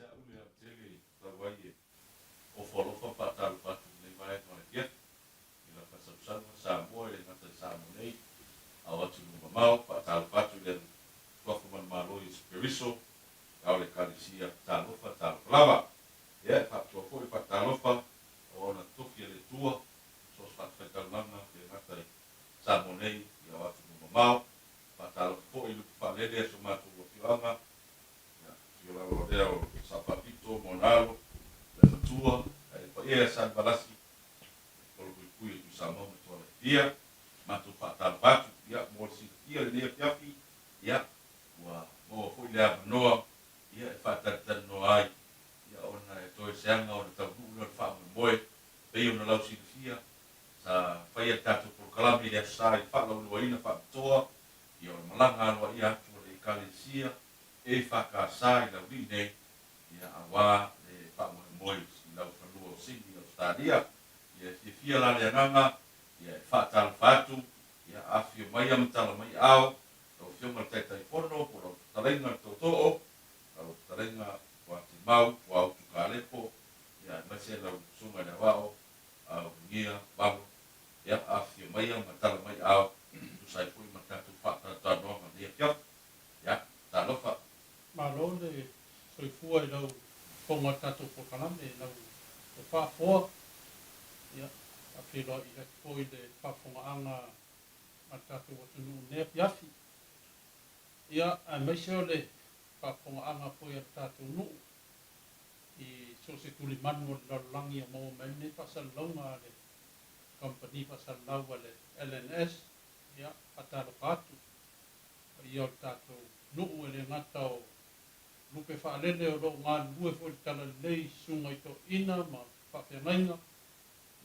te au le ao tele talu ai e ofo alofa ma faatalofa atu i lenei vaega o le afiafi i lau faasausauga Samoa e le gata i Samoa nei a o atunuu mamao. Faatalofa atu i le Suafa Manumalo Iesu Keriso, le Ao o le Ekalesia, talofa, talofa lava. Ia, e faapitoa foi le faatalofa auauna totofi a le Atua, so o se fatafaitaulaga e le gata i Samoa nei a o atunuu mamao. Faatalofa foi i lupe faalele a si o matou afioaga, ia, afio lava o lea o Sao Faapito ma ona alo, le Matua, ae le paia ia Salevalasi, le Kolopuipui o Tuisamoa ma Tuala e fia. Matou faatalofa atu, ia, mo le silafia i lenei afiafi, ia, ua maua foi le avanoa, ia, e faatalitalinoa ai, ia, ona e toe seaga ona taunuu lea o le faamoemoe, pei ona lausilafia, sa faia le tatou polokalame i le Aso Sa i le faalauiloaina faapitoa, ia, o le malaga aloaia atu a le Ekalesia EFKS i Laulii nei, ia, aua le faamoemoe i laufanua o Sydney, Ausetalia. Ia, e fiafia la le agaga, ia, e faatalofa atu, ia, afifio mai a ma tala mai aao, lau Afioga i le Taitaifono po o lau Fetalaiga le Tootoo, lau Fetalaiga Fuatimau, Fuaautu Kalepo, ia, aemaise lau Susuga i le Aoao, Augia Valo, ia, afifio mai a ma tala mai aao, e tusa ai foi ma le tatou faatalatalanoaga i lenei afiafi. Ia, talofa. Malo le soifua i lau fofoga o le tatou polokalame i lau faafoa. Ia, faafeiloai atu foi i le faafofogaaga a le tatou atunuu i lenei afiafi. Ia, aemaise o le faafofogaaga foi a le tatou nuu i so o se tulimanu o le lalolagi o maua mai ai lenei faasalalauga a le kamupani faasalalau a le LNS. Ia, faatalofa atu. Paia o le tatou nuu e le gata o lupe faalele o lo o galulue foi i le Talalelei i susuga i toeaiina ma faafeagaiga,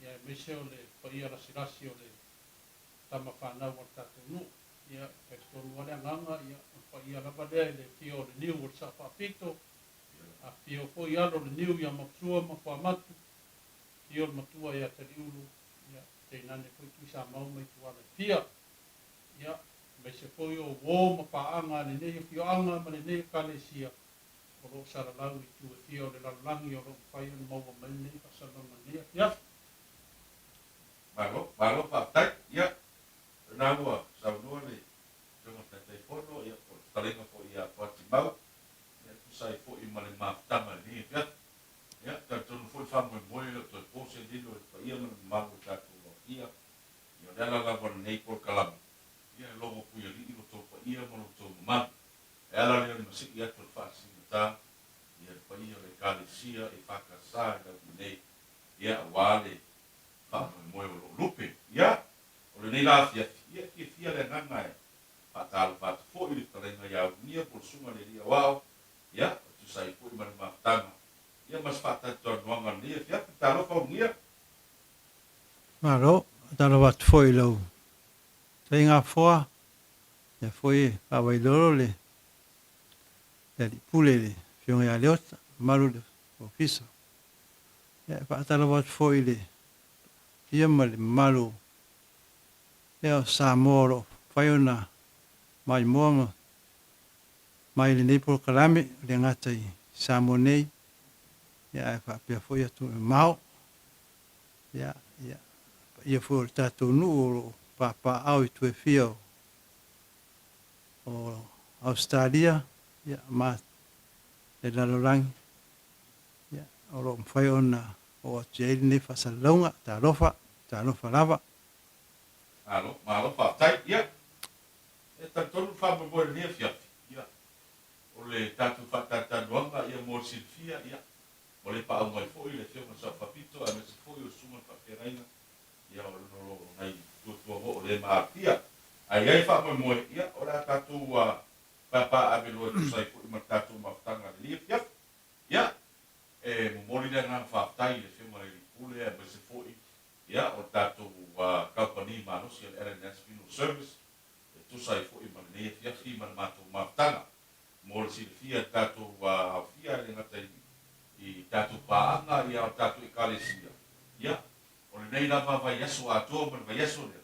ia aemaise o le paia lasilasi o le tama fanau a le tatou nuu. Ia e talitonu lava le agaga, ia o le paia lava lea i le afio o le niu o le Sao Faapito, afifio foi alo o le niu ia Maposua ma Fuamatu, afio le matua ia Taliulu, ia tainane foi Tuisamau ma Ituala e fia. Ia, aemaise foi o uo ma paaga a lenei afioaga ma lenei Ekalesia o lo o salalau i itu e fia o le lalolagi o lo o mafai ona maua mai lenei faasalalauga i lenei afiafi. Malo, malo faafetai. Ia, o lena ua saunoa le Afioga i le Taitaifono, ia, po o le fetalaiga foi ia Fuatimau, ia, e tusa ai foi ma le mafutaga i lenei afiafi. Ia, talitonu foi le faamoemoe e le o toe po se lilo i le paia ma le mamalu o le tatou aofia Ia, o le ala lava o lenei polokalame, ia e logo puialii lo tou paia ma lo tou mamalu. E ala lea o le masii atu o le faasigata, ia le paia o le Ekalesia EFKS i Laulii nei, ia aua le faamoemoe o lo o lupe. Ia, o lenei la afiafi, ia e fiafia le agaga e faatalofa atu foi i le fetalaiga ia Ulugia po o le Susuga i le Alii Aoao, ia, e tusa ai foi ma le mafutaga, ia ma se faatalitalinuaga o lenei afiafi. Talofa Ulugia! Malo, faatalofa atu foi i lau faigafoa, lea foi e faavailolo le Alii Pule le Afioga ia Leota, mamalu i le Ofisa. Ia, e faatalofa atu foi i le paia ma le mamalu o Samoa o lo o mafai ona maimoa ma mai lenei polokalame, e le gata i Samoa nei, ia ae faapea foi atunuu e mamao. Ia, ia, paia foi o le tatou nuu o lo o papaaao i itu e fia o, o Ausetalia, ia, ma le lalolagi, ia, o lo o mafai ona oo atu i ai lenei faasalalauga. Talofa, talofa lava. Malo, malo faafetai. Ia, e talitonu le faamoemoe i lenei afiafi, ia, o le tatou faatalitalinuaga, ia, mo le silafia, ia, Ua le paau mai foi le Afioga i le Sao Faapito aemaise foi o le Susuga i le Faafeagaiga, ia o lo o nai tuatuaga o le ma aafia. Ae i ai faamoemoe, ia o le a tatou paepaeave loa e tusa ai foi ma le tatou mafutaga i lenei afiafi. Ia, e momoli le agaga faafetai i le Afioga i le Alii Pule aemaise foi ia o le tatou kamupani malosi a le LNS Funeral Service e tusa ai foi ma lenei afiafi ma le matou mafutaga. Mo le silafia e le tatou aofia e le gata i tatou paaga ia o le tatou Ekalesia, ia, o lenei lava vaiaso atoa ma le vaiaso lea,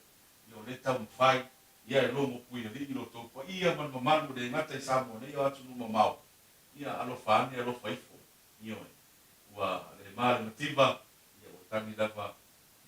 ia o lea e taumafai ia e logo puialii lo tou paia ma le mamalu e le gata i Samoa nei a o atunuu mamao, ia alofa ane alofa ifo. Ioe, ua le ma le mativa, ia ua tagi lava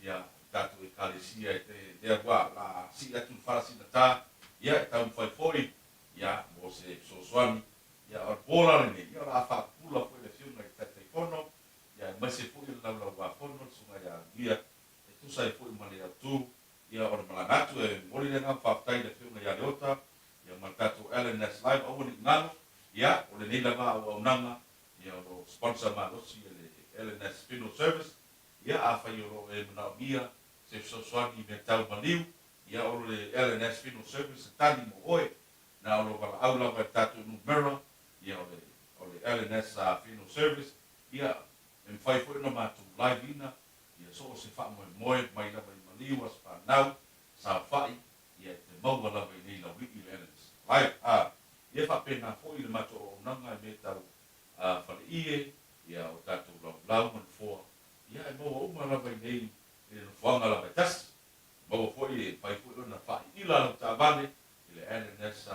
ia le tatou Ekalesia i te lea ua la sii atu le fala sigatā, ia e taumafai foi ia mo se fesoasoani. Ia o le po la lenei, ia o le a faapupula foi le Afioga i le Taitaifono, ia aemaise foi o le Laulauafono le Susuga ia Aluia e tusa ai foi ma le autu ia o le malaga atu. E momoli le agaga faafetai i le Afioga ia Leota ia ma le tatou LNS Live, aua ne i galo, ia o lenei lava auaunaga Ia o lo o sponsor malosi e le LNS Funeral Service. Ia afai o lo o e manaomia se fesoasoani i mea tau maliu, ia o le LNS Funeral Service e tali mo oe. Na o lo valaau lava i le tatou numera, ia o le o le LNS Funeral Service, ia e mafai foi ona matou live ina ia so o se faamoemoe mai lava i maliu, aso fanau, saofai, ia e te maua lava i nei laulii le LNS Live. A ia faapena foi le matou auaunaga i mea tau a faleie, ia o tatou laulau ma nofoa, ia e maua uma lava i nei i le nofoaga lava e tasi. Maua foi e mafai foi ona faaiila lau taavale i le LNS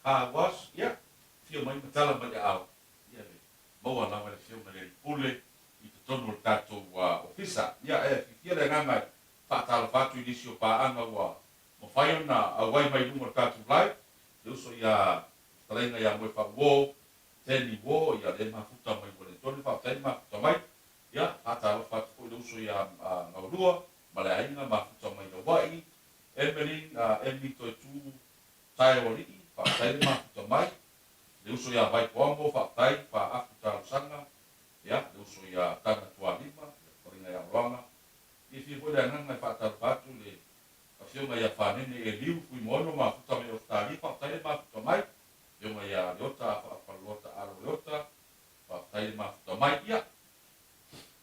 Car Wash, ia afio mai ma tala mai aao, ia e maua lava le afioga i le Alii Pule i totonu o le tatou ofisa. Ia e fiafia le agaga e faatalofa atu i nisi o paaga ua mafai ona auai mai i luga o le tatou live, le uso ia Fetalaiga ia Moefauo, Danny Wo, ia le mafuta mai Ueletone, faafetai le mafuta mai. Ia, faatalofa atu foi le uso ia Gaulua ma le aiga mafuta mai Hawaii, Emmeline, Emmy Toetu Taeoalii, faafetai le mafuta mai. Le uso ia Vaitoamo, faafetai, Faaafu Talosaga, ia, le uso ia Tana Tualima, le Fetalaiga ia Oloaga. Fiafia foi le agaga e faatalofa atu i le Afioga ia Fanene Eliu Fuimono, mafuta mai Ausetalia, faafetai le mafuta mai. Afioga ia Leota Afaafalelota Alo Leota, faafetai le mafuta mai. Ia,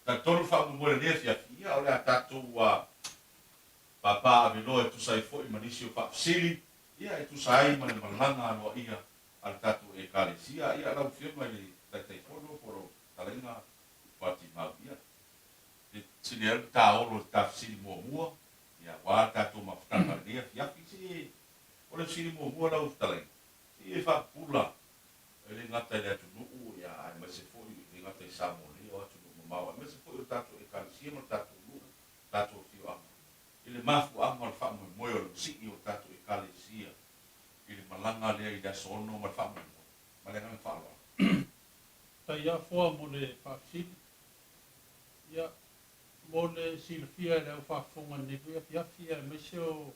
talitonu le faamoemoe i lenei afiafi, ia o le a tatou pāpā aveloa e tusa ai foi ma nisi o faafesili, ia e tusa ai ma le malaga aloaia a le tatou Ekalesia. Ia, lau Afioga i le Taitaifono po o lau Fetalaiga Fuatimau, ia, e sili ai ona taolo i le ta fesili muamua, ia, aua le tatou mafutaga i lenei afiafi. Se, o le fesili muamua lau Fetalaiga, se e faapupula e le gata i le atunuu, ia, aemaise foi e le gata i Samoa nei, o atunuu mamao, aemaise foi o le tatou Ekalesia ma le tatou nuu, tatou afioaga, i le mafuaaga o le faamoemoe o le masii o le tatou Ekalesia i le malaga lea i le aso 6 ma le faamoemoe. Ma le agaga faaaloalo. Taiafoa mo le faafesili. Ia, mo le silafia e le au faafofoga i lenei foi afiafi aemaise o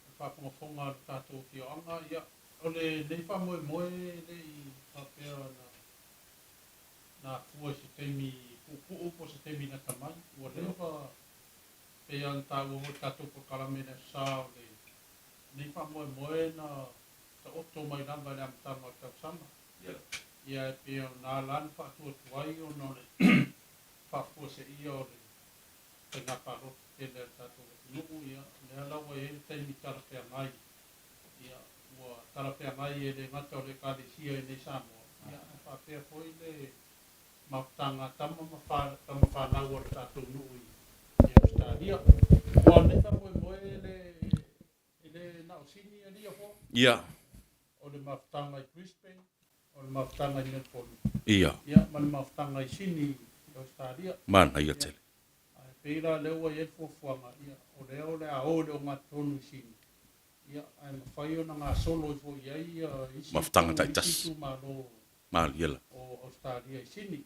le faafogafoga a le tatou afioaga, ia, o lenei faamoemoe e le i faapea na na afua i se taimi puupuu po o se taimi lata mai. Ua leva, pei lava ona taua foi i le tatou polokalame i le Aso Sa o lenei faamoemoe na taoto mai lava i le amataga o le tausaga. Ia, e pei ona ala na faatuatuai ona o le faafuaseia o le faiga palota tele a le tatou atunuu, ia, lea la ua i ai le taimi talafeagai, ia, ua talafeagai e le gata o le Ekalesia i inei Samoa, ia, ae faapea foi le mafutaga a tama ma tama fanau a le tatou nuu i Ausetalia. Aua o lenei faamoemoe e le, e le na o Sini e lia foi. Ia. O le mafutaga i Brisbane, o le mafutaga i Melbourne. Ia. Ia, ma le mafutaga i Sini i Ausetalia. Manaia tele. Ae pei la lea ua i ai le fuafuaga, ia, o lea o le a o i le ogatotonu i Sini, ia, ae mafai ona gasolo ifo i ai ia isi Mafutaga taitasi. itumalo Malie la. o Ausetalia i Sini.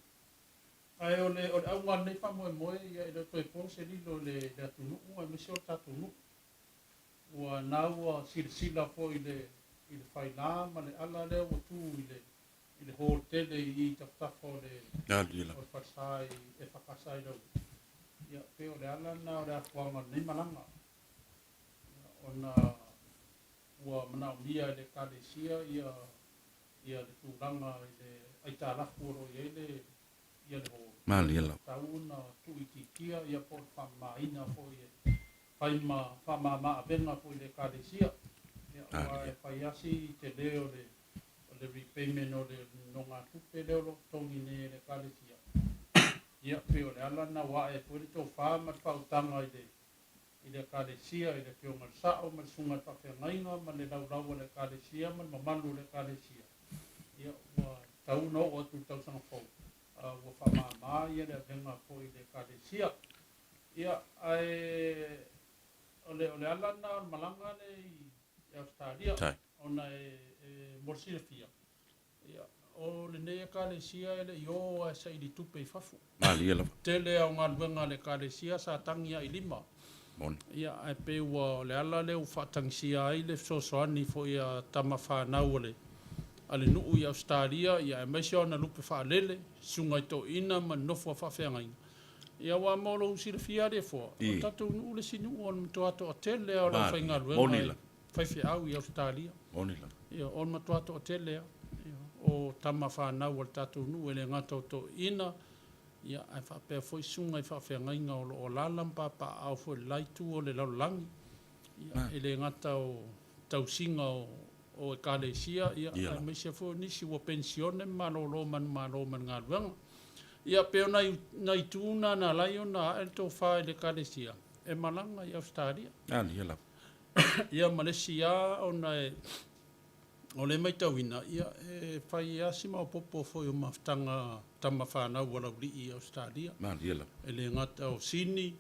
Ae o le, o le auga o lenei faamoemoe, ia, e le o toe po se lilo i le, i le atunuu aemaise o le tatou nuu. Ua na ua silasila foi i le, i le faila ma le ala lea ua tu i le, i le hall tele i i tafatafa o le, o le falesa i e whakasa i Laulii. Ia, pei o le ala lena o le afuaga o lenei malaga. Ia, ona ua manaomia e le Ekalesia ia, ia le tulaga i le aitalafu o lo o i ai le, ia le hall. Malie lava. Tatau ona tuuitiitia ia po o le faamamaina foi e fai ma faamama avega foi i le Ekalesia. Ia, aua e fai lava si tele o le o le repayment o le nonogatupe lea o lo o totogi nei e le Ekalesia. Ia, pei o le ala lena ua ae ai foi le tofa ma le faautaga i le i le Ekalesia, i le Afioga i le Sao ma le Susuga i le Faafeagaiga ma le laulau a le Ekalesia ma le mamalu o le Ekalesia. Ia, ua tatau ona oo atu i le tausaga fou. Ua faamāmā ia le avega foi i le Ekalesia. Ia, ae o le, o le ala lena o le malaga lea i Ausetalia, ona e, e mo le silafia, ia, o lenei Ekalesia e le i o lava e saili tupe i fafo. Malie lava. Tele lava o galuega a le Ekalesia sa tagi lava i lima. Moni. Ia, ae pei ua o le ala lea ua faatagisia ai le fesoasoani foi a tama fanau a le a le nuu i Ausetalia, ia aemaise o ana lupe faalele, susuga i toeaiina ma le nofo a faafeagaiga. Ia aua mo lou silafia alii e foa, o le tatou nuu le isi nuu o le matua toatele lava o le aufaigaluega e faifeau i Ausetalia. Ia o le matua toatele lava o tama fanau a le tatou nuu e le gata o toeaiina, ia ae faapea foi susuga i faafeagaiga o lo o alaala ma papaaao foi i le la itu o le lalolagi. Ia e le gata o tausiga o Ekalesia, ia, aemaise foi o nisi ua penisione ma malolo manumalo mai le galuega. Ia, pei o nai, nai itu na na ala ai ona ae le tofa i le Ekalesia e malaga i Ausetalia. Alia lava. Ia, ma le isi lava ona e, o lea e matauina, ia, e fai lava si maopoopo foi o mafutaga tama fanau a Laulii i Ausetalia. Malie lava. E le gata o Sini,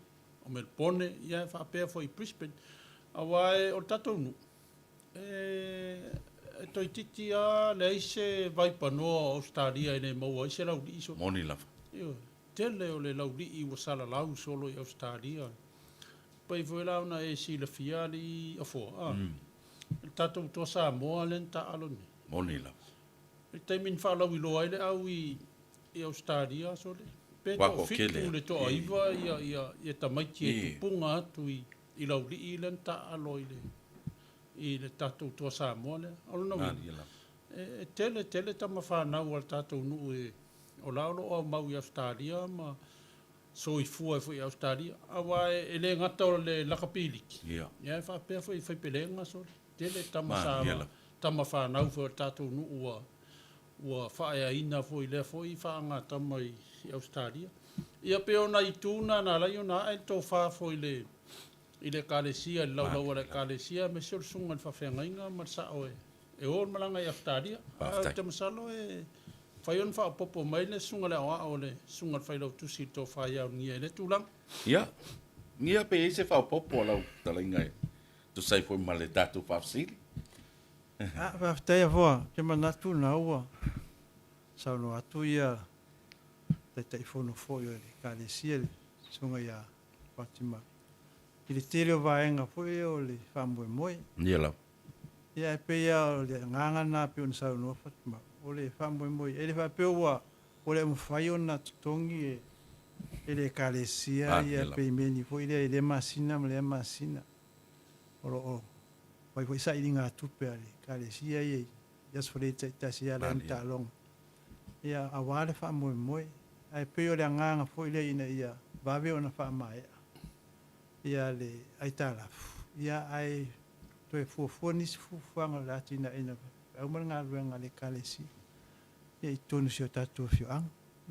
o Melebone, ia, e faapea foi i Brisbane. Aua e, o le tatou nuu, E toeitiiti lava leai se vaipanoa o Ausetalia e le maua ai se laulii solo. Moni lava. Ioe. Tele o le laulii ua salalau solo i Ausetalia. Pei foi la ona e silafia alii Afoa, a, le tatou toa Samoa lea na taaalo nei. Moni lava. I le taimi na faalauiloa ai le au i Ausetalia sole, pe toafitu i le toaiva ia tamaiti e tupuga atu i laulii lea na taaalo i le i le tatou Toa Samoa lea. O lona uiga, e tele tele tama fanau a le tatou nuu e, o la o lo o aumau i Ausetalia ma soifua ai foi i Ausetalia. Aua e le gata o le lakapi liki, ia e faapea foi i faipelega sole. Tele tama sa, tama fanau foi a le tatou nuu ua, ua faaeaina foi i lea foi faagatama i Ausetalia. Ia pei o nai itu na na ala ai ona ae le tofa foi i le i le Ekalesia, i le laulau a le Ekalesia, aemaise o le susuga i le faafeagaiga ma le sao e o le malaga i Ausetalia. Ae ou te masalo e mafai ona faaopoopo mai le susuga i le aoao, le susuga i le failautusi i le tofa ia Ulugia i lea tulaga. Ia, ia pe i ai se faaopoopo a lau fetalaiga e tusa ai foi ma le tatou faafesili. A, faafetai Afoa, ou te manatu na ua saunoa atu ia Taitaifono foi o le Ekalesia, le Susuga ia Fatima, i le tele o vaega foi lea o le faamoemoe. Ia lava. Ia ae pei lava o le agaga lena pei ona saunoa Fatima, o le faamoemoe e le faapea ua ua le mafai ona totogi e e le Ekalesia ia peimeni foi lea i lea masina ma lea masina. O lo o fai foi sailigatupe a le Ekalesia ia i aso faleitaitasi e ala ai ona taaloga. Ia, aua le faamoemoe. Ae pei o le agaga foi lea ina ia vave ona faamaea ia le aitalafu, ia ae toe fuafua nisi fuafuaga o le atinaeina o feau ma le galuega a le Ekalesia ia i totonu o si o tatou afioaga.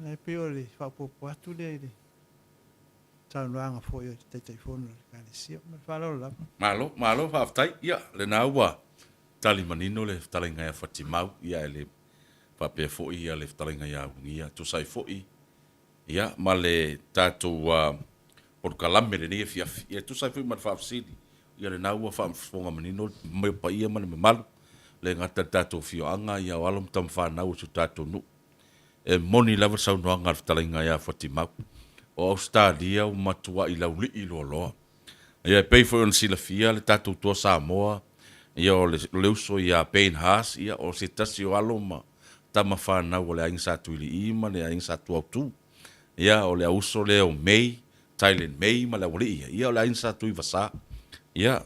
Ae pei o le faaopoopo atu lea i le saunoaga foi a le Taitaifono o le Ekalesia. Ma le faaaloalo lava. Malo, malo faafetai. Ia, lena ua tali manino le fetalaiga ia Fatimau, ia e le faapea foi ia le fetalaiga ia Ulugia, tusa ai foi ia ma le tatou polokalame lenei afiafi, ia tusa ai foi ma le faafesili, ia lena ua faafofoga manino le paia ma le mamalu, le gata i le tatou afioaga, ia o alo ma tama fanau o si o tatou nuu. E moni lava le saunoaga a le fetalaiga ia Fatimau, o Ausetalia ua matuai laulii loaloa. Ia e pei foi ona silafia le tatou Toa Samoa, ia o le, o le uso ia Ben Haas, ia o se tasi o alo ma tama fanau a le aiga Sa Tuilii ma le aiga Sa Tuautu. Ia o le auuso lea o May, Thailand May ma le aualii ia, ia o le aiga Sa Tuivasa. Ia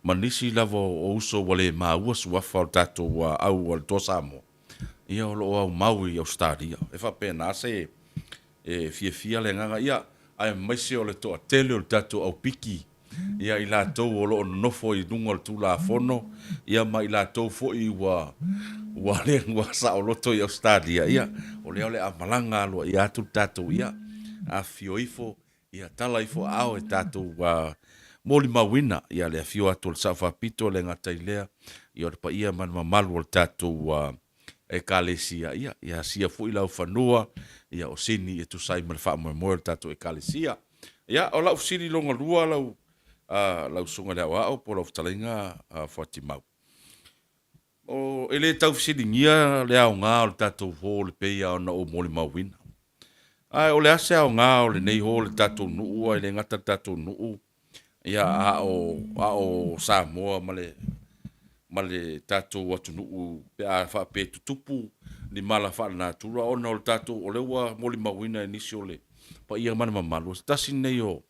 ma nisi lava o uso ua le maua suafa o le tatou au a le Toa Samoa, ia o lo o aumau i Ausetalia. E faapena se e fiafia le agaga, ia, aemaise o le toatele o le tatou aupiki, ia, i latou o lo o nonofo i luga o le Tulafono, ia, ma i latou foi ua, ua le, ua saoloto i Ausetalia, ia, o lea o le a malaga aloaia atu le tatou, ia, afifio ifo, ia, tala ifo aao e tatou molimauina, ia, le afio atu o le Sao Faapito, e le gata i lea, ia, o le paia ma le mamalu o le tatou. Ekalesia, ia, ia asia foi le aufanua, ia, o Sini e tusa ai ma le faamoemoe o le tatou Ekalesia. Ia, o lau fesili longa lua lau, a, lau Susuga i le Aoao po o lau Fetalaiga a Fuatimau. O, e le tau fesiligia le aoga o le tatou hall e pei lava ona ou molimauina. Ae o le a se aoga o lenei hall i le tatou nuu ae le gata i le tatou nuu, ia a o, a o Samoa ma le, ma le tatou atunuu pe a faapea e tutupu ni mala faalenatura ona o le tatou, o lea ua molimauina e nisi o le paia ma le mamalu, o se tasi lenei o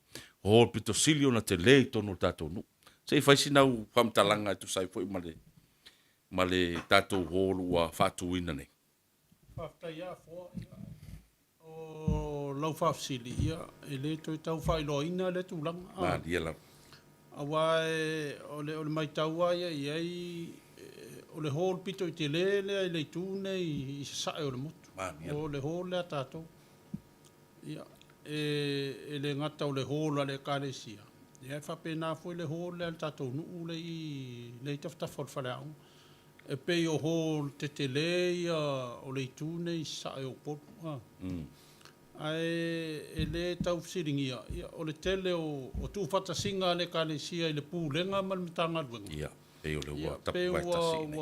hall pito sili ona tele i totonu o le tatou nuu. Se i fai sina au faamatalaga e tusa ai foi ma le, ma le tatou hall ua faatuina nei. Faafetai lava Afoa. O lau faafesili, ia, e le toe tau faailoaina lea tulaga. Malie lava. Aua o le, o le matau lava ia i ai, o le hall pito i tele lea i le itu nei i sasae o le motu. Malie. O le hall lea a tatou. Ia, e le gata o le hall a le Ekalesia, ia e faapena foi le hall lea a le tatou nuu lea i i, lea i tafatafa o le faleaoga. E pei o hall tetele ia o le itu nei i sasae o Upolu. A. Ae e le tau fesiligia, ia, o le tele o tuufaatasiga a le Ekalesia i le Pulega ma le Matagaluega. Ia, pei o le ua pei tapuvae tasi i inei.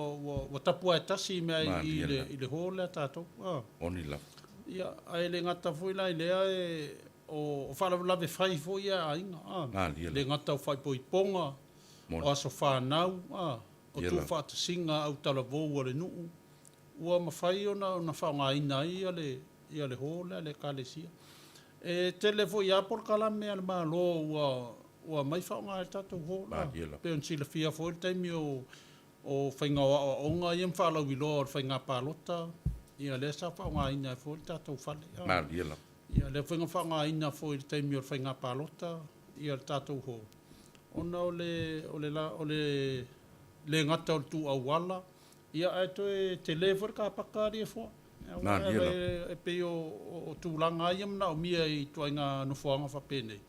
Ua tapuvae tasi mea i Malie lena. i le hall lea a tatou. A. Moni lava. Ia, ae le gata foi la i lea, o faalavelave fai foi ia a aiga, a. Malie E le lava. gata o faaipoipoga, Moni. o aso fanau, a, o Ia lava. tuufaatasiga autalavou a le nuu, ua mafai ona faaaogaina ai le ia le hall lea a le Ekalesia. E tele foi lava polokalame a le Malo ua ua aumai faaaoga ai le tatou hall, a. Malie lava. Pei ona silafia foi le taimi o o faiga o aoaoga ia ma faalauiloa o le faiga palota, ia lea sa faaaogaina ai foi le tatou fale, a. Malie lava. Ia lea foi na faaaogaina foi i le taimi o le faiga palota ia le tatou hall, ona o le o le o le le gata o le tu auala, ia ae toe tele foi le kapaka alii e foa. Malie lava. E pei o tulaga lava ia e manaomia i ituaiga nofoaga faapenei,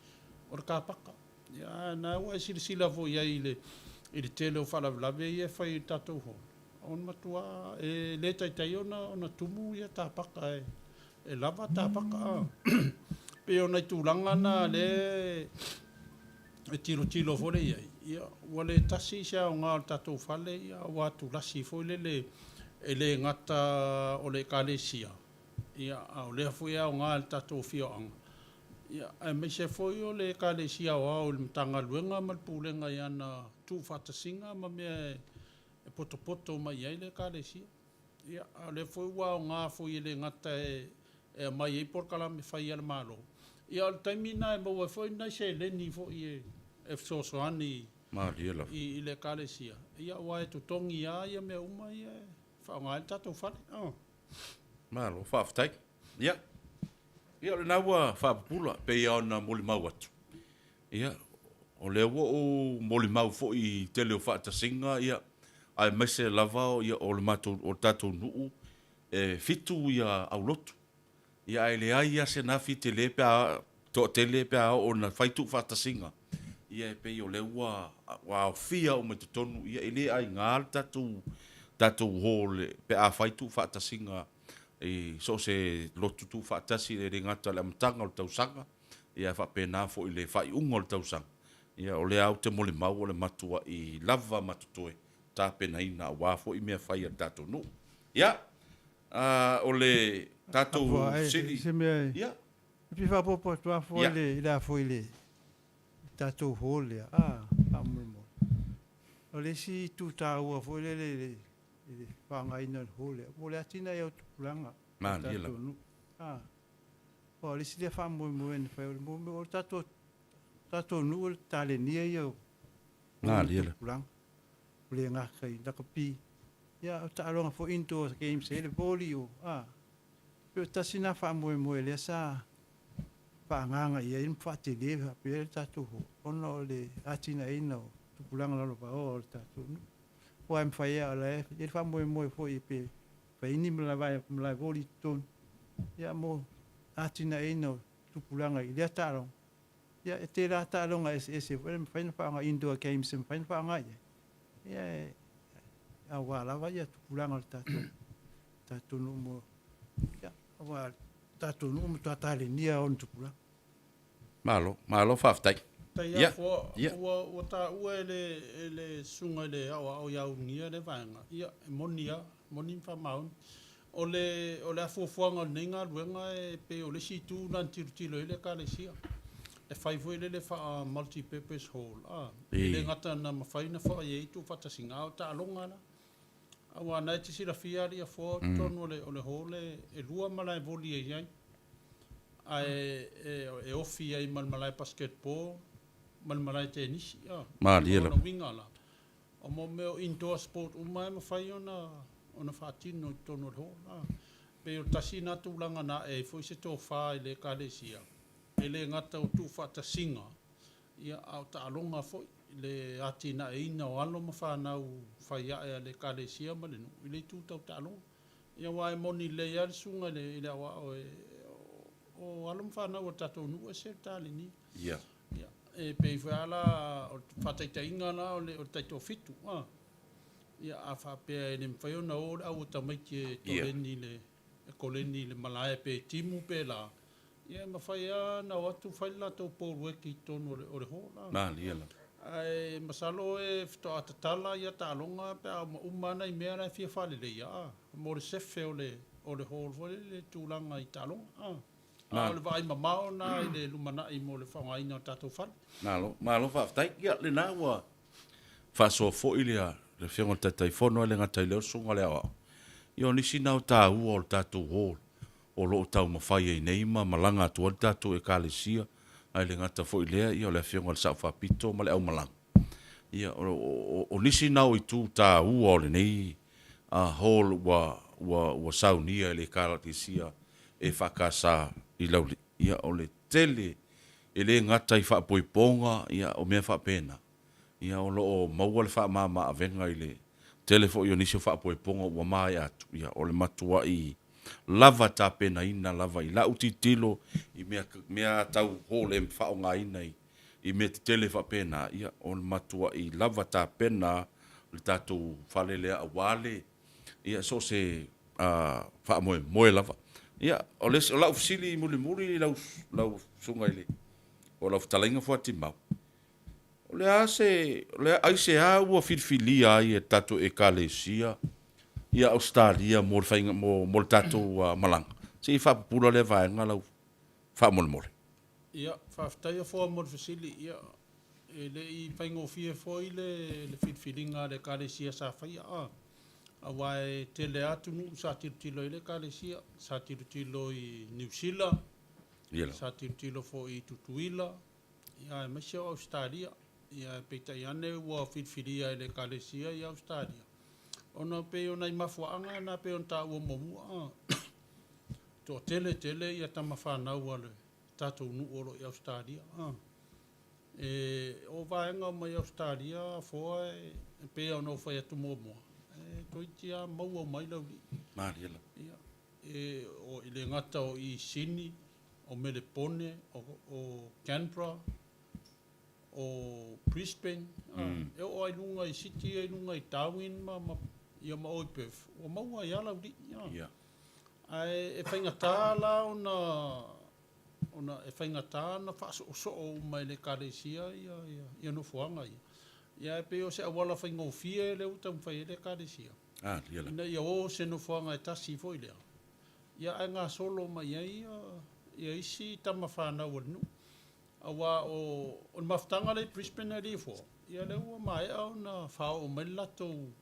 o le kapaka. Ia a o lena ua e silasila foi i ai i le tele o faalavelave ia e fai i le tatou hall, o le matua e le taitai ona tumu tapaka, e lava tapaka. E pei o nai tulaga na o lea e tilotilo foi lea i ai, ia, ua le tasi se aoga o le tatou fale, ia, ua atulasi foi lele e le gata o le Ekalesia, ia, a o lea foi e aoga i le tatou afioaga, ia, aemaise foi o le Ekalesia Aoao i le Matagaluega ma le Pulega i ana tuufaatasiga ma mea e potopoto mai i ai le Ekalesia. Ia, a o lea foi ua aoga foi e le gata e aumai ai polokalame fai a le Malo, ia o le taimi lena e maua ai foi nai seleni foi e fesoasoani Malie lava. i le Ekalesia, ia, aua e totogi lava mea uma ia e faaaoga ai le tatou fale. Malo, faafetai. Ia, ia o lena ua faapupula, pei lava ona molimau atu. Ia, o lea ua ou molimau foi i le tele o faatasiga, ia, aemaise lava ia, o le matou, o le tatou nuu, e 7 ia aulotu. Ia ae leai lava se nafi tele pe a toatele pe a oo ina fai tuufaatasiga, ia e pei o lea ua aofia uma i totonu, ia e le aiga le tatou tatou hall pe a fai tuufaatasiga i so o se lotu tuufaatasi, e le gata i le amataga o le tausaga, ia ae faapena foi i le faaiuga o le tausaga. Ia o lea lava ou te molimau o le matuai lava ma totoe tapenaina aua foi mea fai a le tatou nuu. Ia, o le tatou Afoa, e fesili. se mea e Ia. e fia faaopoopo atu Afoa i le a foi i le tatou hall lea, a, faamolemole. O le isi itu taua foi lele i le faaaogaina o le hall lea, mo le atinae o tupulaga o le Malie tatou lava. nuu. A, o le isi lea faamoemoe na fai, o le mea o le tatou nuu o le talenia ia o Malie lava. tupulaga. O le gata i lakapi, ia o taaloga foi indoor games e le voli o, a. Pe o tasi na faamoemoe lea sa faaagaga i ai ma faatele faapea le tatou hall, ona o le atinaeina o tupulaga lalovaoa o le tatou nuu. Aua e mafai lava o la e i ai le faamoemoe foi pe fai ni malae voli i totonu, ia mo atinaeina o tupulaga i lea taaloga. Ia e tele lava taaloga eseese foi lea e mafai ona faaaoga, indoor games e mafai ona faaaoga i ai, ia aua lava tupulaga o le tatou tatou nuu mo, ia, aua o le tatou nuu e matua talenia ona tupulaga. Malo, malo faafetai. Faafetai lava Afoa. Ua taua e le susuga i le aoao ia Ulugia lea vaega, ia e moni lava, e moni ma faamaoni. O le o le a fuafuaga o lenei galuega e pei o le isi itu lena na tilotilo i ai le Ekalesia, e fai foi lele faa multi purpose hall, a, e le gata ina mafai ona fai ai tuufaatasiga, a o taaloga la. Aua o lena e te silafia alii Afoa, o totonu o le hall e 2 malae voli e i ai, ae e ofi ai ma le malae basketball ma le malae tenisi. O lona uiga la, o mo mea o indoor sport uma e mafai ona faatino i totonu o le hall. E pei o le tasi lena tulaga na ae ai foi se tofa i le Ekalesia, e le gata o tuufaatasiga, ia, a o taaloga foi, le atinaeina o alo ma fanau faiae a le Ekalesia ma le nuu i le itu tau taaloga. Ia aua e moni lelei lava le susuga i le aoao, o alo ma fanau a le tatou nuu e ese le talenia. Ia, e pei foi lava la o le faataitaiga la o le taitoafitu, a. Ia a faapea e le mafai ona o le au a tamaiti e koleni i le, e koleni i le malae pe timu pe la, ia e mafai lava ona o atu fai le latou polueki i totonu o le hall. Malie lava. Ae masalo e faatoa tatala ia taaloga pe a uma lava nai mea la e fia faaleleia, a, mo le sefe o le hall foi lele i le tulaga i taaloga, a. A o le vaai mamao lena i le lumanai mo le faaaogaina o tatou fale. Malo, malo faafetai. Ia, lena ua faasoa foi le Afioga i le Taitaifono, e le gata i lea o le Susuga i le Aoao. Ia o nisi na o taua o le tatou hall o lo o taumafai ai nei ma malaga atu ai le tatou Ekalesia, ae le gata foi i lea, ia o le Afioga i le Sao Faapito ma le aumalaga. Ia, o nisi na o itu taua o lenei hall ua saunia e le Ekalesia EFKS i Laulii. Ia, o le tele, e le gata i faapoipoga, ia o mea faapena, ia o lo o maua le faamama avega i le tele foi o nisi o faapoipoga ua maea atu, ia o le matuai lava tapenaina lava i lau tilotilo i mea tau hall e faaaogaina i mea tetele faapena, ia o le matuai lava tapena le tatou fale lea aua le ia so o se faamoemoe lava. Ia, o le isi, o lau fesili mulimuli i lau susuga i le, po o lau fetalaiga Fuatimau, o le a se, aisea ua filifilia ai e le tatou Ekalesia ia Ausetalia mo le faiga, mo le tatou malaga? Se i faapupula lea vaega lau faamolemole. Ia, faafetai Afoa mo le fesili. Ia, e le i faigofie foi le filifiliga a le Ekalesia sa faia, aua e tele lava atunuu sa tilotilo i ai le Ekalesia. Sa tilotilo i Niu Sila, sa tilotilo foi i Tutuila, ia aemaise o Ausetalia. Ia peitai ane ua filifilia e le Ekalesia ia Ausetalia, ona pei o nai mafuaaga na pei ona taua muamua, toatele tele ia tama fanau a le tatou nuu o lo o i Ausetalia. E o vaega uma i Ausetalia Afoa e pei ona ou fai atu muamua, e toeitiiti lava maua uma ai le aualii. Malie lava. Ia, e o, e le gata o i Sini, o Melepone, o Canberra, o Brisbane, e oo lava i luga i city ia i luga i Darwin ma, ia ma o i Perth, ua maua ai lava le aualii. Ae e faigata la ona ona e faigata ona faasoosoo uma e le Ekalesia ia nofoaga ia. Ia ae pei o se auala faigofie lea ua taumafai ai le Ekalesia, ina ia o se nofoaga e tasi foi lea, ia ae gasolo mai ai ia isi tama fanau a le nuu. Aua o le mafutaga lea i Brisbane alii Afoa, ia lea ua maea ona faaoo mai le latou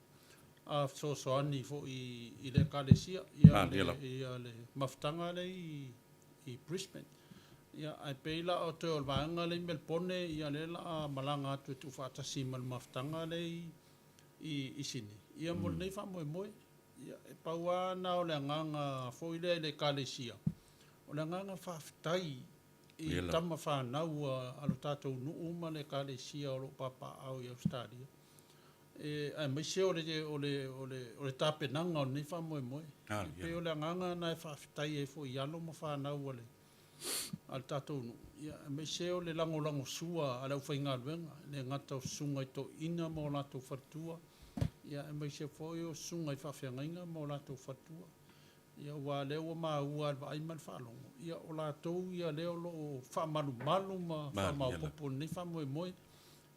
fesoasoani foi i le Ekalesia, ia le mafutaga lea i Brisbane. Ia, ae pei la o toe o le vaega lea i Melepone, ia lea o le a malaga atu e tuufaatasi ma le mafutaga lea i Sini, ia mo lenei faamoemoe. Ia, e pau lava lena o le agaga foi lea i le Ekalesia, o le agaga faafetai i tama fanau a lo tatou nuu ma le Ekalesia o lo o papaaao i Ausetalia, aemaise o le tapenaga o lenei faamoemoe. E pei o le agaga lena e faafetai ai foi i alo ma fanau a le tatou nuu, aemaise o le lagolagosua a le aufaigaluega, e le gata o susuga i toeaiina ma o latou faletua, aemaise foi o susuga i faafeagaiga ma o latou faletua. Ia aua o lea ua maua lava i le vaai ma le faalogo, ia o latou ia lea o lo o faamalumalu ma faamaopoopo i lenei faamoemoe,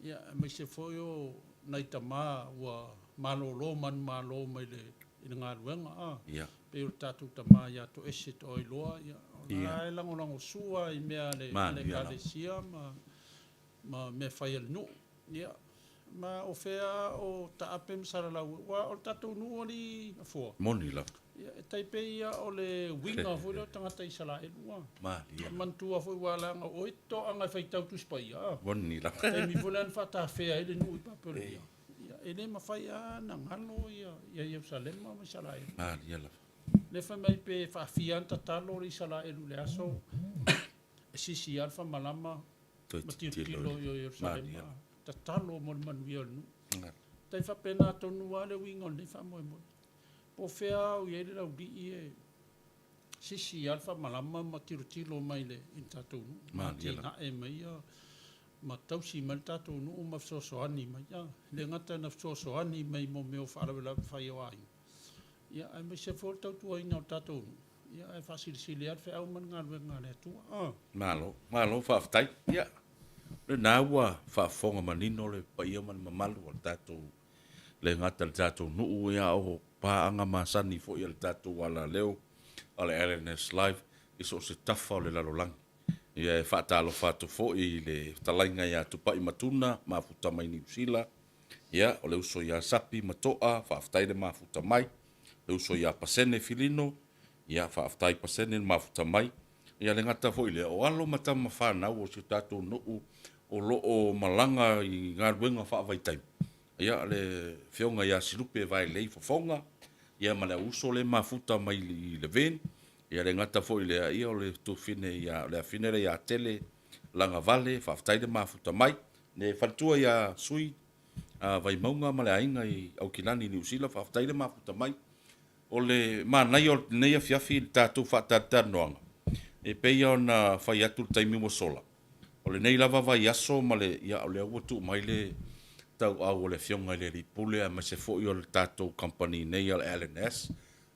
ia aemaise foi o nai tama ua malolo manumalo mai le i le galuega a. Ia. Pei o le tatou tama ia Toese Toailoa, ia o la e lagolagosua i mea a le Ekalesia ma ma mea fai a le nuu. Ia, ma o fea o taape ma salalau ai, aua o le tatou nuu alii Afoa. Moni lava. Ia, e tai pei lava o le uiga foi lea o tagata Isaraelu a. Malie lava. Manatua foi aua leaga o oe e te toaga e faitau Tusi Paia a. Moni lava. Taimi foi lea na faatafea ai le nuu i Papelonia. Ia, e le mafai lava ona galo ia Ierusalema ma Isaraelu. Malie lava. Lea fai mai pe faafia lava ona tatalo le Isaraelu i le aso e sisi lava le famalama ma tilotilo i Ierusalema, tatalo mo le manuia o le nuu. Tai faapena tonu lava le uiga o lenei faamoemoe. Po o fea lava o i ai le laulii e sisi lava le faamalama ma tilotilo mai i le tatou nuu, ma atinae mai ma tausi mai le tatou nuu ma fesoasoani mai. E le gata ina fesoasoani mai mo mea o faalavelave fai o aiga, ia aemaise foi o le tautuaina o le tatou nuu, ia ae faasilisili lava le feau ma le galuega a le Atua. Malo, malo faafetai. Ia, o lena ua faafofoga manino le paia ma le mamalu o le tatou, le gata i le tatou nuu, ia a o paaga masani foi a le tatou alaleo a le LNS Live i so o se tafa o le lalolagi. Ia e faatalofa atu foi i le fetalaiga ia Tupai Matuna, mafuta mai Niu Sila, ia o le uso ia Sapi ma Toa, faafetai le mafuta mai, le uso ia Pasene Filino, ia faafetai Pasene le mafuta mai. Ia le gata foi i lea, o alo ma tama fanau o si o tatou nuu o lo o malaga i galuega faavaitaimi, ia le Afioga ia Silupe Vaelei Fofoga, ia ma le au uso lea e mafuta mai i Levin, ia le gata foi i lea, ia o le tuafafine ia, o le afafine lea ia Tele Lagavale, faafetai le mafuta mai. Le faletua ia Sui Vaimauga ma le aiga i Aukilani i Niu Sila, faafetai le mafuta mai. O le manaia o lenei afiafi i le tatou faatalatalanoaga, e pei lava ona fai atu i le taimi ua sola, o lenei lava vaiaso ma le, ia o lea ua tuu mai le tauau o le Afioga i le Alii Pule aemaise foi o le tatou kamupani nei a le LNS,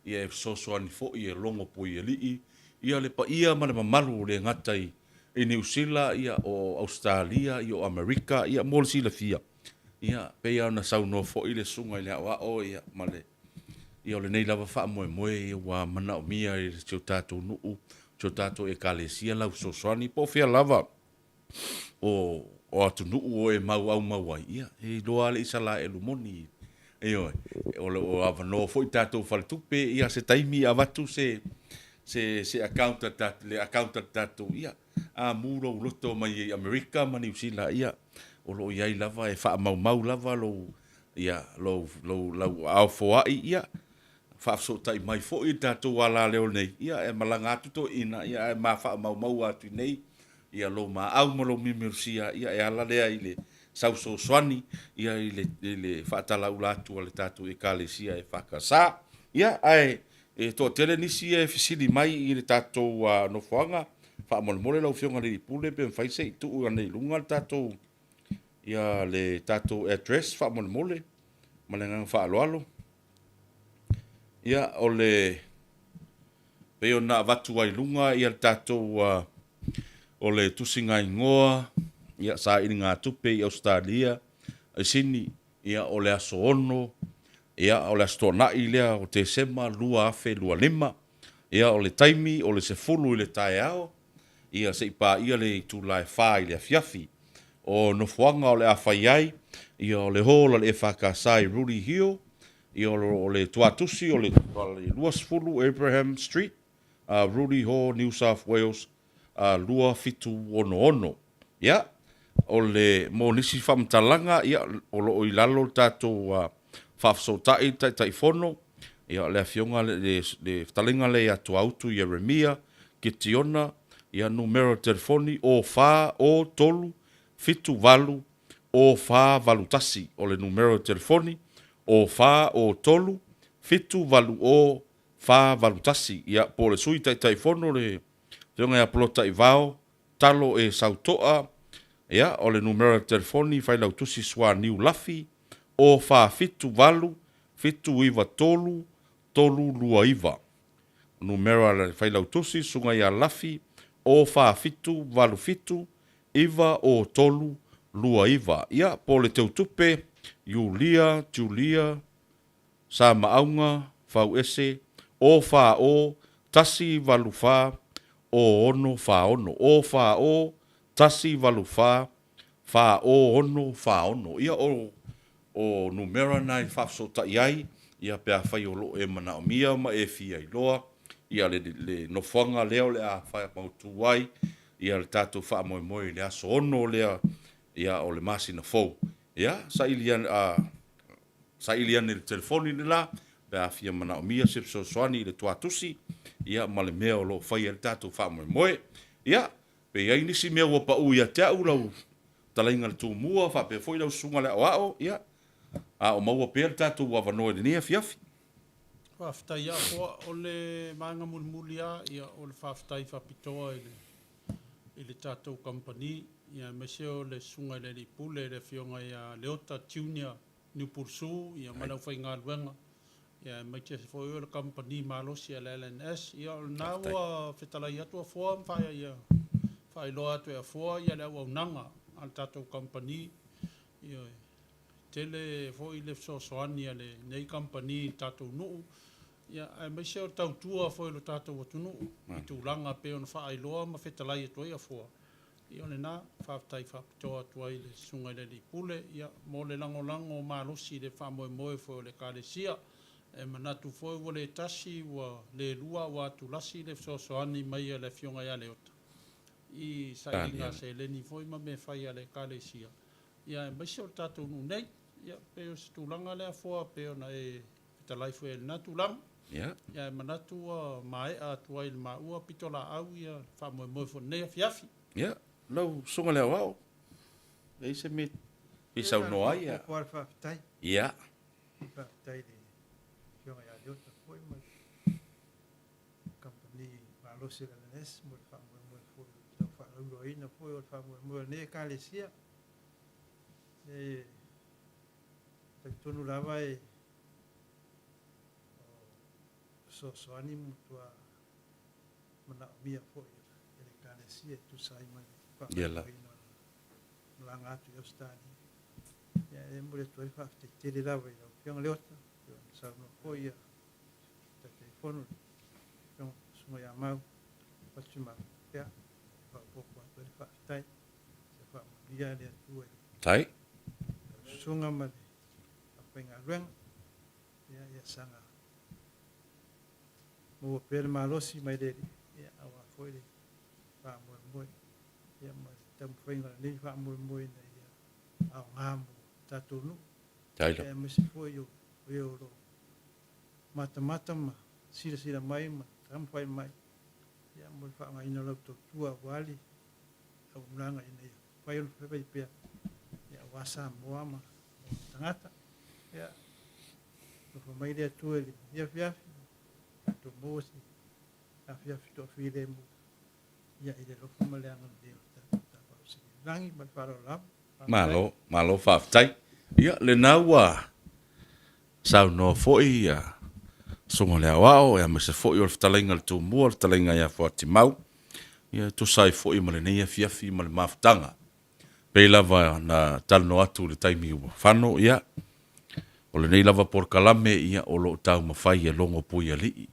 ia e fesoasoani foi e logo puialii le paia ma le mamalu e le gata i Niu Sila, o Ausetalia, o Amerika, mo le silafia, e pei lava ona saunoa foi le Susuga i le Aoao ma le, o lenei lava faamoemoe ua manaomia e si o tatou nuu, si o tatou Ekalesia lau fesoasoani po o fea lava o atunuu o e aumau ai, ia, e iloa lava le Isaraelu moni. Ioe, o lo o avanoa foi tatou faletupe, ia se taimi avatu se account a le account a le tatou, ia, a mu lou loto mai i Amerika ma Niu Sila, ia, o lo o i ai lava e faamaumau lava lou, ia, lou, lou, lau aao foai, ia, faafesootai mai foi i le tatou alaleo nei, ia, e malaga atu toeaiina, ia, ae ma faamaumau atu i inei, ia, lou maau ma lou miumiusia, ia, e ala lea i le sau fesoasoani, ia, i le, i le faatalaula atu a le tatou Ekalesia EFKS. Ia, ae e toatele nisi ia e fesili mai i le tatou nofoaga, faamolemole lau Afioga i le Alii Pule pe mafai se i tuu ane i luga le tatou, ia, le tatou address faamolemole ma le agaga faaaloalo. Ia, o le, pei ona avatu ai i luga ia le tatou, o le tusigaigoa, ia, sailigatupe i Ausetalia, i Sini, ia, o le aso 6, ia, o le Aso Toonai lea o Tesema 2025, ia, o le taimi o le 10 i le taeao, ia, seia paia le itula e 4 i le afiafi. O nofoaga o le a fai ai, ia, o le hall a le EFKS i Rooty Hill, ia, o le tuatusi o le 20 Abraham Street, Rooty Hall, New South Wales 2766. Ia, o le, mo nisi faamatalaga, ia, o lo o i lalo le tatou faafesootai i le Taitaifono, ia, o le Afioga, le fetalaiga lea ia Tuautu Ieremia Kitiona, ia, numera o le telefoni, 04 03 78 0481. O le numera o le telefoni, 04 03 78 0481. Ia, po o le Sui Taitaifono le Afioga ia Polotaivao Talo e Sautoa, ia, o le numera o le telefoni, Failautusi Suaniu Lafi, 0478 793 329. Numera a le Failautusi, Susuga ia Lafi, 0 4 7 8 7 9 0 3 2 9. Ia, po o le Teutupe, Iulia, Julia, Samaauga, Fauese, 0 4 0 1 8 4 0 6 4 6. 0 4 0 1 8 4 4 0 6 4 6. Ia, o o numera na e faafesootai ai, ia pe afai o lo o e manaomia ma e fia iloa ia le le nofoaga lea o le a faamautu ai ia le tatou faamoemoe i le aso 6 lea ia o le masina fou. Ia, saili ane, a, saili ane i le telefoni le la pe a fia manaomia se fesoasoani i le tuatusi ia ma le mea o lo o fai ai le tatou faamoemoe. Ia, pe i ai nisi mea ua pau ia te au lau Fetalaiga i le Tumua faapea foi lau Susuga i le Aoao, ia, a o maua pea le tatou avanoa i lenei afiafi. Faafetai a Afoa. O le vaega mulimuli a, ia, o le faafetai faapitoa i le, i le tatou kamupani, ia, aemaise o le Susuga i le Alii Pule, le Afioga ia Leota Junior Niupulusu, ia, ma le aufaigaluega, ia, aemaise foi o le kamupani malosi a le LNS. Ia, o lena ua fetalai atu Afoa ma faia, faailoa atu e Afoa ia le auaunaga a le tatou kamupani. Ioe. Tele foi le fesoasoani a lenei kamupani i le tatou nuu, ia, aemaise o le tautua foi i lo tatou atunuu i tulaga e pei ona faailoa ma fetalai atu ai Afoa. Ia o lena, faafetai faapitoa atu ai i le Susuga i le Alii Pule, ia, mo le lagolago malosi i le faamoemoe foi o le Ekalesia. E manatu foi ua le tasi, ua le lua, ua atulasi le fesoasoani mai a le Afioga ia Leota i sailiga seleni foi ma mea fai a le Ekalesia, ia aemaise o le tatou nuu nei. Ia, pei o se tulaga lea Afoa pei ona e fetalai foi ai i lena tulaga. Ia, e manatu ua maea atu ai i le maua pitolaau ia le faamoemoe foi i lenei afiafi. Ia, lau Susuga i le Aoao, e i ai se mea e fia saunoa ai? Ia. Faafetai. Ia. Faafetai i le Afioga ia Leota foi ma le kamupani malosi o le LNS mo le faamoemoe foi i le tau faalauiloaina foi o le faamoemoe o lenei Ekalesia. E talitonu lava e o fesoasoani ma matua manaomia foi e le Ekalesia e tusa ai ma le faamanuiaina o le malaga atu i Ausetalia. Ia, e momoli atu ai le faafetai tele lava i lau Afioga Leota, pei ona saunoa foi ia Taitaifono le Afioga Susuga ia Mau Fatumau. Ia, faaopoopo atu ai le faafetai. Ia faamanuia le Atua i Tai. lau susuga ma le aufaigaluega. Ia, ia saga maua pea le malosi mai le Alii, ia, aua foi le faamoemoe, ia, ma le taumafaiga o lenei faamoemoe ina ia aoga mo tatou nuu, Taila. ia, aemaise foi o e o lo o matamata ma silasila mai ma taumafai mai, ia, mo le faaaogaina o la outou tua aua le auaunaga ina ia mafai ona faifai pea, ia, aua Samoa ma ona tagata. Ia, alofa mai le Atua i lenei afiafi, tatou maua se afiafi toafilemu, ia, i le alofa ma le agalelei o le tatou Tapaau Sili i le Lagi. Ma le faaaloalo lava. Faafetai. Malo, malo faafetai. Ia, lena ua saunoa foi ia Susuga i le Aoao, aemaise foi o le fetalaiga i le Tumua, le fetalaiga ia Fuatimau, ia e tusa ai foi ma lenei afiafi ma le mafutaga. Pei lava na talanoa atu i le taimi ua fano, ia, o lenei lava polokalame, ia, o lo o taumafai e logo puialii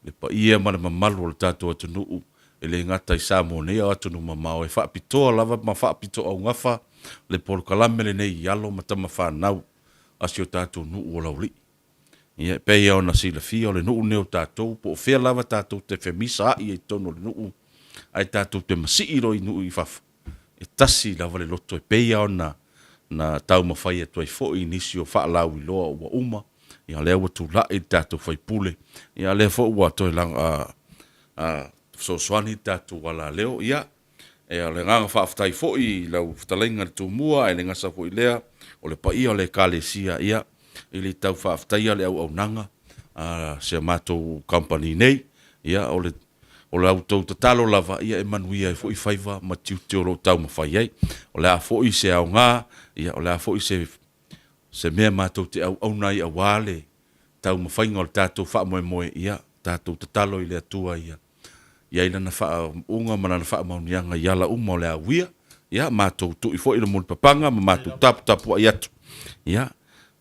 le paia ma le mamalu o le tatou atunuu, e le gata i Samoa nei a o atunuu mamao, e faapitoa lava ma faapitoaugafa le polokalame lenei i alo ma tama fanau a si o tatou nuu o Laulii. Ia, e pei ona silafia, o le nuu lenei o tatou, po o fea lava tatou te femisaai ai i totonu o le nuu, ae tatou te masii loa i nuu i fafo, e tasi lava le loto e pei lava ona na taumafai atu ai foi i nisi o faalauiloa ua uma, ia o lea ua tulai le tatou sui usufono, ia o lea foi ua toe fesoasoani le tatou alaleo. Ia, o le agaga faafetai foi i lau fetalaiga i le Tumua, ae le gata foi i lea, o le paia o le Ekalesia, ia, e le tau faafetaia le auaunaga a si a matou kamupani nei. Ia, o le O la outou tatalo lava ia e manuia ai foi faiva ma tiute o lo o taumafai ai. O le a foi se aoga, ia o le a foi se se mea matou te auauna ai aua le taumafaiga o le tatou faamoemoe, ia. Tatou tatalo i le Atua ia i ai Lana faauuga ma Lana faamaoniaga i ala uma o le a uia. Ia, matou tui foi le mulipapaga ma matou taputapuai atu. Ia,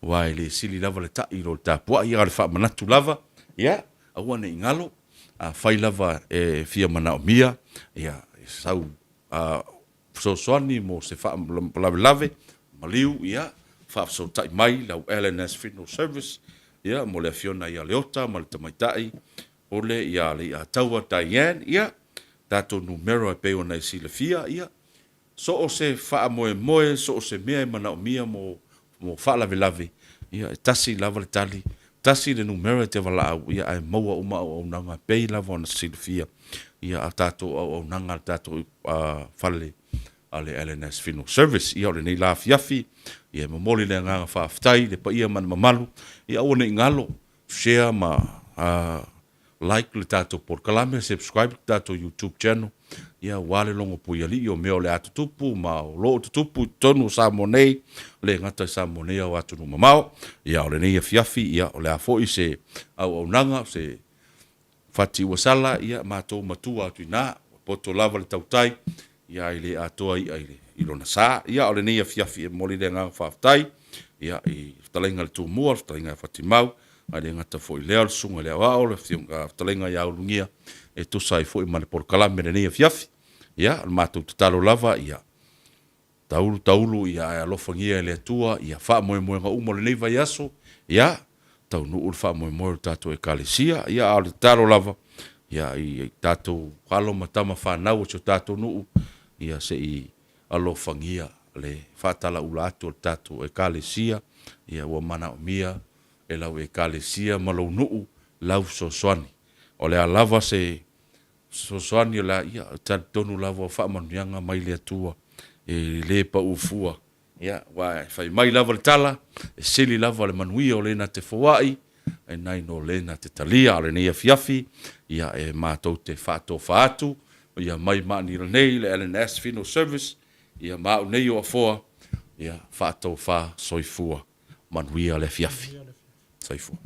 aua e le sili lava le ta'i i lo le tapuai, a o le faamanatu lava, ia, aua ne i galo, afai lava e fia manaomia, ia, sau fesoasoani mo se faalavelave, maliu, ia, faafesootai mai lau LNS Funeral Service, ia, mo le Afioga ia Leota ma le Tamaitai Pule ia Leiataua Diane, ia, tatou numera e pei ona e silafia, ia, so o se faamoemoe, so o se mea e manaomia mo, mo faalavelave, ia, e tasi lava le tali, tasi le numera e te valaau, ia, ae maua uma auaunaga e pei lava ona silafia, ia, a tatou auaunaga a le tatou fale a le LNS Funeral Service. Ia, o lenei la afiafi, ia, e momoli le agaga faafetai i le paia ma le mamalu, ia aua ne i galo, share ma like le tatou polokalame, subscribe le tatou YouTube channel, ia aua le logo puialii o mea o le a tutupu ma o lo o tutupu i totonu o Samoa nei, le gata i Samoa nei a o atunuu mamao. Ia o lenei afiafi, ia o le a foi se auaunaga, se fati ua sala, ia matou matua atu i ina, ua poto lava le tautai, ia e le atoa i'a i lona sa. Ia o lenei afiafi e momoli le agaga faafetai, ia i le fetalaiga i le Tumua, le fetalaiga ia Fatimau, ae le gata foi i lea o le Susuga i le Aoao, le fetalaiga ia Ulugia e tusa ai foi ma le polokalame i lenei afiafi. Ia o le matou tatalo lava ia taulu taulu ia ae alofagia e le Atua ia faamoemoega uma o lenei vaiaso, ia taunuu le faamoemoe o le tatou Ekalesia. Ia a o le tatalo lava, ia i tatou alo ma tama fanau o si o tatou nuu, ia se i alofagia le faatalaula atu o le tatou Ekalesia, ia ua manaomia e lau Ekalesia ma lou nuu lau fesoasoani. O le a lava se fesoasoani o le a, ia, e talitonu lava o faamanuiaga mai le Atua e le pau fua. Ia, aua e fai mai lava le tala, e sili lava le manuia o le na te foai, e nai no le na te talia. A o lenei afiafi, ia, e matou te faatofa atu, ia mai maanila nei le LNS Funeral Service, ia ma au nei o Afoa, ia, faatofa soifua. Manuia le afiafi. Soifua.